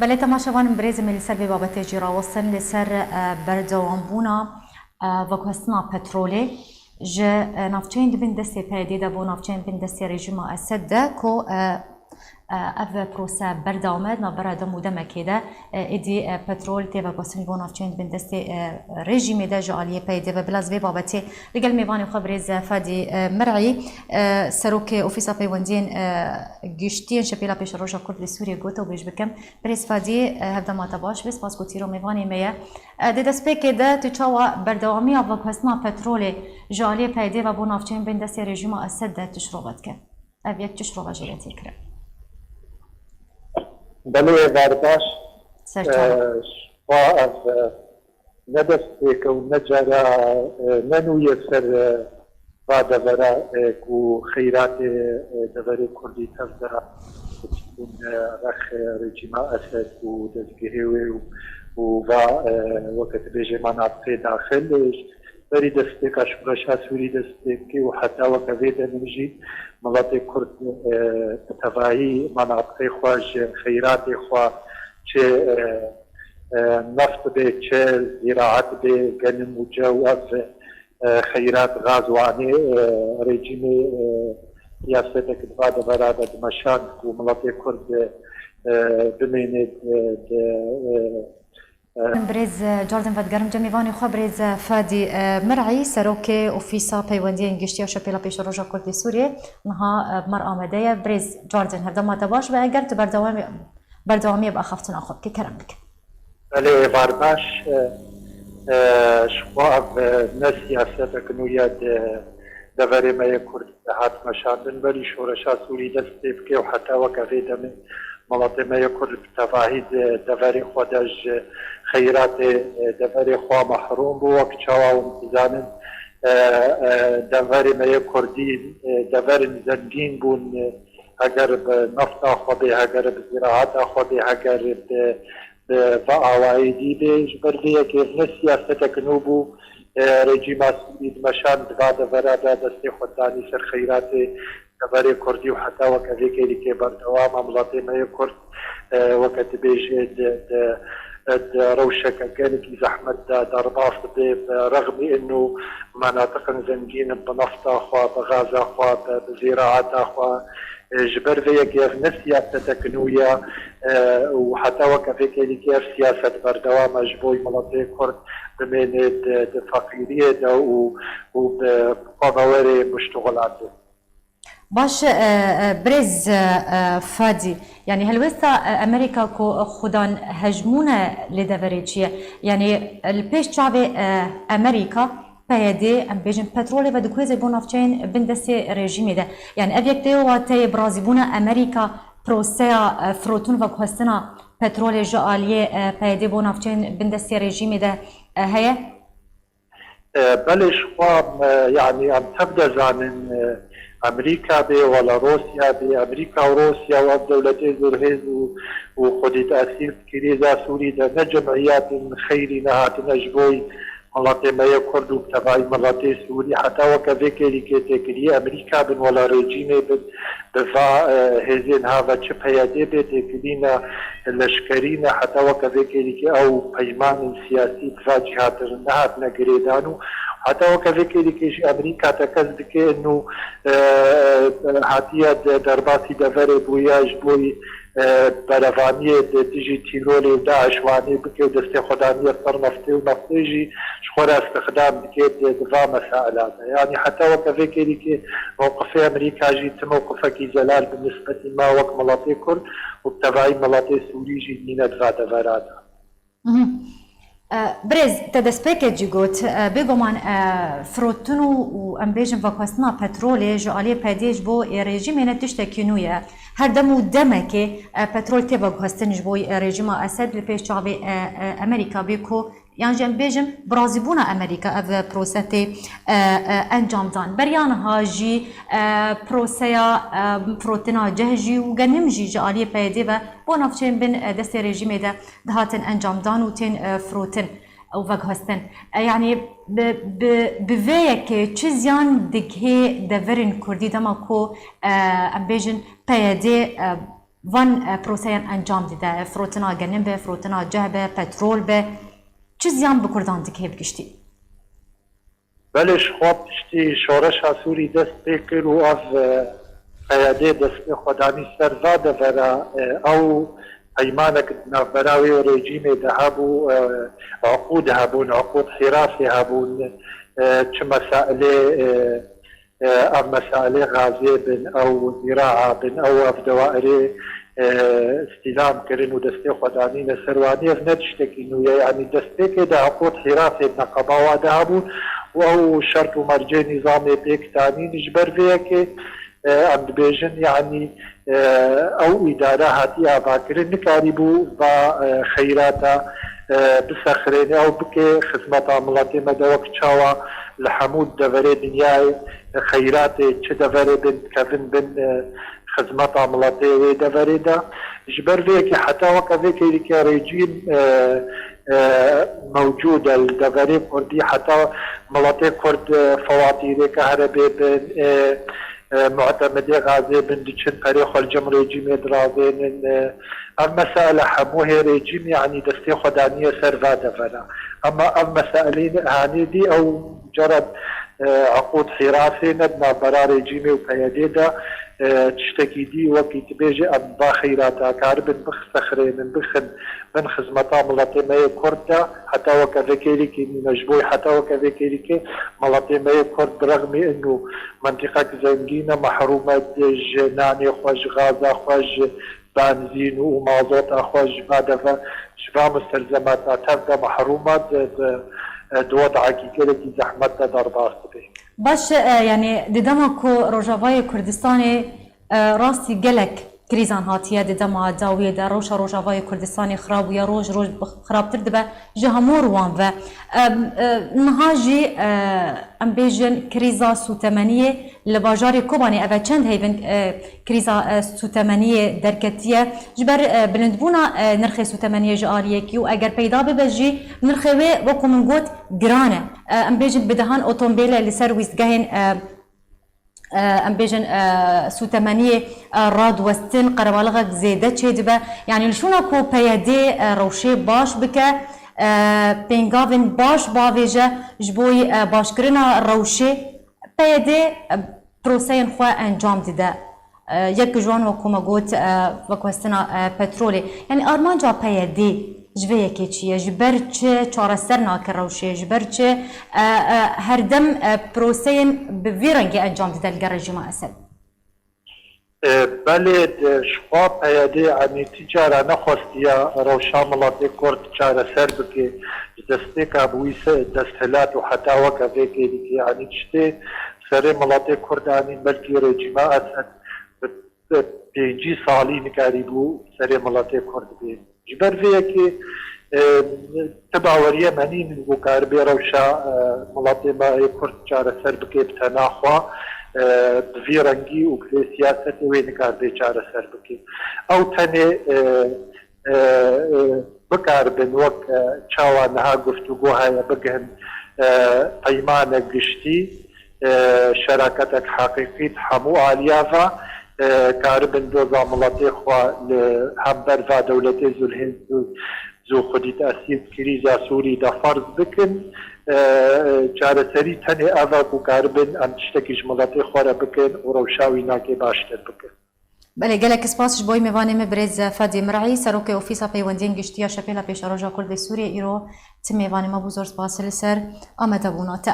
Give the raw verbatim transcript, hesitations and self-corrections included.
Belê temaşevanên birêz, em ê li ser vê babetê jî rawestin, li ser, e, berdewambûna, e, veguhestina petrolê ji, e, navçeyên di bin destê P Y D'ê de bo navçeyên bin destê rejîma Esed de ku, e, e, ev prose berdewam e, di navbera dem û demekê de, e, êdî, e, petrol tê veguhestin bo navçeyên di bin destê, e, rejîmê de ji aliyê P Y D'ê ve. Bila ez vê babetê li gel mêvanê xwe birêz Fadî, e, Mir'î, e, Serokê Ofîsa Peywendiyên, e, Giştiyên Şepêla Pêşeroja Kurd li Sûriyê gote û bêj bikim. Birêz Fadî, e, hevdema te baş be, spas ku tîro mêvanê me ye. E, di destpêkê de tu çawa berdewamiya veguhestina petrolê ji aliyê P Y D'ê ve bo navçeyên bin destê rejîma Esed de tu şirove dike? Ev yek tu şirove jê re tê kirin? Belê, êvar baş. Ser çawa? E, ji xwe ev, e, ne destpêk e û ne cara, e, ne nû ye ser, e, va devera, e, ku xeyratê, e, deverê Kurdî tev de çûbûn, e, rex, e, rejîma Esed û dezgehê wê û, û va, e, weke dibêje manatiqê daxil, e, berî destpêka şoreşa Sûrî destpêkê û heta weke vê demê jî miletê Kurd, e, bi tevahî manatiqê xwe ji xeyratê xwe çi, e, e, neft be, çi zîraet be, genim û cew, ev, e, xeyrat, gaz û anê, e, rejîmê, e, siyasetek di va devera de dimeşand ku miletê Kurd, e, bimêne di, di, e, e, Birêz, e, cardin vedigerim cem mêvanê xwe, birêz, e, Fadî, e, Mir'î, Serokê Ofîsa Peywendiyên Giştî ya Şepêla Pêşeroja Kurd li Sûriyê, niha, e, bi me re amade ye. Birêz cardin, hevdema te baş be. Eger tu berdewamî berdewamiya bi axaftina xwe bike, kerem bike. Belê, êvar baş. E, e, ji xwe ev, e, ne siyasetek nû ye di deverê me yê Kurd de hat meşandin. Berî şoreşa Sûrî dest pê bike û heta weke vê demê miletê me yê Kurd bi tevahî di deverê xwe de ji xeyratê, e, deverê xwe mehrûm bû. Wek çawa hûn dizanin, e, e, deverê me yê Kurdî, e, deverin zengîn bûn, e, heger bi nefta xwe bê, heger bi zîraeta xwe bê, heger bi, bi, bi awayî dî bê. Ji ber vê yekê ev ne siyasetek nû bû. E, rejîma Sûrî dimeşand di va devera de destê xwe danî ser xeyratê deverê Kurdî û heta weke vê kêlîkê berdewam e. Miletê me yê Kurd, e, weke dibêje di, di, di rewşeke gelekî zehmet de derbas dibe, bi rexmî ino menatiqên zengîn bi nefta xwe, bi gaza xwe, bi, bi zîraeta xwe, e, ji ber vê yekê ev ne siyasetek nû ye, e, û heta weke vê kêlîkê ev siyaset berdewam e ji bo miletê Kurd bimêne di, di feqîriyê de û, û bi xwebewerê muştuxulan de. Baş e, e, birêz, e, e, Fadî, yanî helwêsta, e, Amerîka ku xudan hejmûn e li deverê çi ye? Yanî li pêş çavê, e, Amerîka P Y D, em bêjin, petrolê ve diguhêze bo navçeyên bin destê rejîmê de. Yanî ev yek tê wateyê birazîbûna Amerîka proseya, e, firotûn ve guhestina petrolê ji aliyê, e, P Y D bo navçeyên bin destê rejîmê de, e, heye? E, belê, ji xwe, e, yanî em tev de zanin, e, Amerîka bê wala Rûsya bê, Amerîka û Rûsya û ev dewletê zûrhêz û, û xwedî tesîr di krîza Sûrî de ne cemiyetên xeyrî nehatine ji bo miletê me yê Kurd û bi tevahî miletê Sûrî. Heta weke vê kêlîkê têkiliyê Amerîka bin wala rejîmê bin, bi va, e, hêzên ha ve çi P Y D bê, têkilîna leşkerî ne, heta weke vê kêlîkê ew peymanên siyasî bi va cîhatê re nehatine girêdan û heta weke vê kêlîkê jî Amerîka tekez dike û, e, hatiye de-, derbasî deverê bûye ji bo, e, berevaniyê di dijî tîrolê û DAIŞ wanê bike û destê xwe daniye ser neftê û neftê jî ji xwe re îstixdam dike di, di va mesaila de. Yanî heta weke vê kêlîkê mewqifê Amerîka jî ti mewqifekî zelal bi nisbetî me wek miletê Kurd û bi tevahî miletê Sûrî jî nîne di va devera de. Mhm. E, birêz, te destpêkê jî got, e, bêguman, e, firotin û, û em bêjin veguhestina petrolê ji aliyê P Y D'ê ji bo, e, rejîmê ne tiştekî nû ye. Her dem û demekê, e, petrol tê veguhestin ji bo, e, rejîma Esed li pêş çavê, e, e, Amerîka bê ku, yan jî em bêjin, bi razîbûna Amerîka ev prose tê, e, e, encam dan. Beriya niha jî, e, proseya, e, firotina ceh jî û genim jî ji aliyê P Y D'ê ve bo navçeyên bin, e, destê rejîmê de dihatin encamdan û tên, e, firotin û veguhestin. E, yanî bi, bi, bi vê yekê çi ziyan digihê deverên Kurdî dema ku, e, em bêjin P Y D, e, van, e, proseyan encam dide, firotina genim be, firotina ceh be, petrol be, çi ziyan bi Kurdan dike bi giştî? Belê, ji xwe piştî şoreşa Sûrî dest pê kir û ev, e, P Y D destê xwe danî ser va devera, e, ew peymanek di navbera wê û rejîmê de hebû, e, uqûd hebûn, uqûd Hîrasê hebûn, e, çi mesailê, e, e, ev mesailê gazê bin, ew zîraa bin, ew ev dewairê, e, îstîlam kirin û destê xwe danîne ser wanî, ev ne tiştekî nû ye. Yanî destpêkê de uqûd Hîrasê di neqeba wa de hebûn û ew şert û mercê nîzamê pêk danîn. Ji ber vê yekê, e, em dibêjin, yanî, e, ew îdare hatî avakirin, nikarîbû va, e, xeyrata, e, bisexrêne, ew bike xizmeta miletê me de, wek çawa li hemû deverê dinyayê, e, xeyratê çi deverê bin, dikevin bin, e, xizmeta miletê wê deverê de. Ji ber vê yekê heta weke vê kêrîkê rejîm, e, e, mewcûd e li deverê Kurdî, heta miletê Kurd, e, fewatîrê kehrebe bin, e, e, mu'temedê gazê bin, diçin perê xwe li cem rejîmê dirazênin. E, ev mesele hemû hê rejîm, yanî destê xwe daniye ser va devera. Ema ev meseleyên hanê dî ew mucerred, e, uqûd Hîrasê ne di navbera rejîmê û P Y D de, e, tiştekî dî wekî tu bêjî em va xeyrata karibin bixsexrênin, bixin bin xizmeta miletê me yê Kurd de, heta weke vê kêrîkê nîne ji bo heta weke vê kêrîkê miletê me yê Kurd bi rexmî inu mentiqek zengîn e, mehrûm e ji nanê xwe, ji gaza xwe, ji benzîn û mazota xwe, ji va deve, ji va mustelzemata tev de mehrûm e, di, di, di wedekî gelekî zehmet de derbas dibe. Baş e, yanî di dema ku Rojavayê Kurdistanê, e, rastî gelek krîzan hatiye di dema dawiyê de, rewşa Rojavayê Kurdistanê xirab bûye, roj roj bi xirabtir dibe ji hemû ruwan ve. Em, e, niha jî, e, em bêjin krîza sûtemeniyê li bajarê Kobanê, ev e çend heyvin, e, krîza, e, sûtemeniyê derketiye. Ji ber, e, bilindbûna, e, nirxê sûtemeniyê ji aliyekî û eger peyda bibe jî nirxê wê, wekû min got, giran e. E, em bêjin bi dehan otombêle li ser wîstgehên, e, e, em bêjin, e, sûtemeniyê, e, radiwestin qerebalixek zêde çêdibe. Yanî li şûna ku P Y D, e, rewşê baş bike, e, pêngavên baş bavêje ji bo, e, başkirina rewşê, P Y D, e, proseyên xwe encam dide. E, yek ji wan, wekû me got, e, veguhestina, e, petrolê. Yanî armanca P Y D ji vê yekê çi ye? Ji ber çi çareser nake rewşê? Ji ber çi, e, e, herdem, e, proseyên bi vî rengî encam dide li gel rejîma Esed? E, belê, di, ji xwe P Y D, yanî ti cara nexwestiye rewşa miletê Kurd çareser bike. Ji destpêka bi wî se-, desthilat û heta weke vê kêrîkê, yanî tiştê serê miletê Kurd, yanî belkî rejîma Esed bi, bi pêncî salî nikarîbû serê miletê Kurd bê. Ji ber vê yekê, e, ti baweriye me nînin ku karibê rewşa, e, miletê me yê Kurd çareser bike bi tena xwe, e, bi vî rengî û bi vê siyasetê wê nikaribe çareser bike. Ew tenê, e, e, e, bikaribin wek, e, çawa niha guftûgo heye bigihin, e, peymanek giştî, e, şeraketek heqîqî di hemû aliya ve, e, karibin doza miletê xwe li hember va dewletê zû lê zû, zû xwedî tesîr krîza Sûrî de ferz bikin. E, çareserî tenê ev e ku karibin em tiştekî ji miletê xwe re bikin û rewşa wî nakê baştir bikin. Belê, gelek spas ji bo mêvanê me birêz Fadî Mir'î, Serokê Ofîsa Peywendiyên Giştî ya Şepêla Pêşeroja Kurd li Sûriyê, îro ti mêvanê me bû. Zor spas li ser amadebûna te.